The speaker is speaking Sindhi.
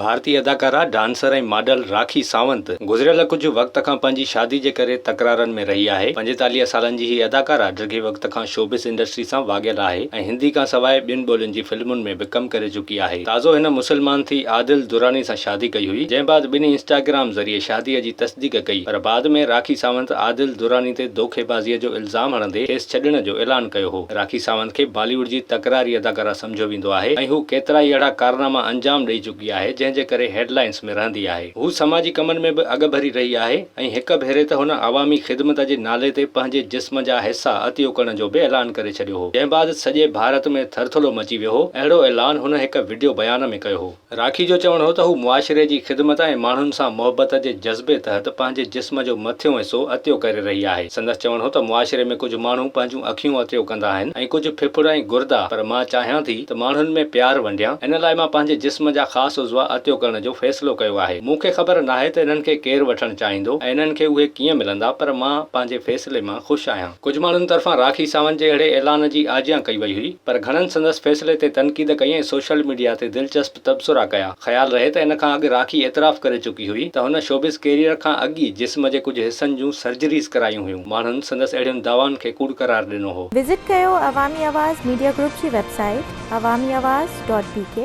ڀارتي اداڪارا، ڊانسر ۽ ماڊل راکي ساونت گذريل ڪجهه وقت کان پنهنجي شادي جي ڪري تڪرارن ۾ رهي آهي. 45 سالن جي هي اداڪارا ڊگهي وقت کان شوبز انڊسٽري سان واڳيل آهي ۽ هندي کان سواء ٻين ٻولين جي فلمن ۾ به ڪم ڪري چڪي آهي. تازو هن مسلمان ٿي عادل دراني سان شادي ڪئي هئي، جنهن بعد ٻنهي انسٽاگرام ذريعي شادي جي تصديق ڪئي پر بعد ۾ راکي ساونت عادل دراني تي دوکيبازيء جو الزام هڻندي کيس ڇڏڻ جو اعلان ڪيو هو. راکي ساونت کي بالي ووڊ جي تڪراري اداڪارا سمجهيو ويندو آهي ۽ هو ڪيترائي اهڙا ڪارناما انجام ڏئي چڪي آهي جنهن جي ڪري هيڊ لائنز ۾ رهندي آهي. هو سماجي ڪمن ۾ به اڳڀري رهي آهي ۽ هڪ ڀيري ته هن عوامي خدمت جي نالي تي پنهنجي جسم جا حصا عطيو ڪرڻ جو به اعلان ڪري ڇڏيو هو جنهن بعد سڄي ڀارت ۾ ٿرٿلو مچي ويو هو. اهڙو اعلان هن هڪ وڊيو بيان ۾ ڪيو هو. راکي جو چوڻ هو ته هو معاشري جي خدمت ۽ ماڻهن سان محبت جي جذبي تحت پنهنجي جسم جو مٿيون حصو عطيو ڪري رهي آهي. سندس چوڻ هو ته معاشري ۾ ڪجهه ماڻهو پنهنجون اکيون عطيو ڪندا آهن ۽ ڪجهه ڦڦڙ ۽ گردا پر مان چاهيان ٿي ته ماڻهن ۾ پيار ونڊيان ان لاء مان پنهنجي جسم جا خاص عضوا عطيو ڪرڻ جو فيصلو ڪيو آهي. مون کي خبر ناهي ته انهن کي ڪير وٺڻ چاهيندو ۽ انهن کي اهي ڪيئن ملندا پر مان پنهنجي فيصلي مان خوش آهيان. ڪجهه ماڻهن طرفان راکي ساونت جي اهڙي اعلان جي آجيان ڪئي وئي هئي، پر گهڻن سندس فيصلي تي تنقيد ڪئي ۽ سوشل ميڊيا تي دلچسپ تبصرا ڪيا. خيال رهي ته ان کان اڳ راکي اعتراف ڪري چڪي هئي ته هن شوبز ڪيريئر کان اڳ ئي جسم جي ڪجهه حصن جون سرجريز ڪرايون هيون. ماڻهن سندس اهڙين دعوائن کي ڪوڙ قرار ڏنو هو. وزٽ ڪيو عوامي آواز ميڊيا گروپ جي website Awami Awaz dot B K.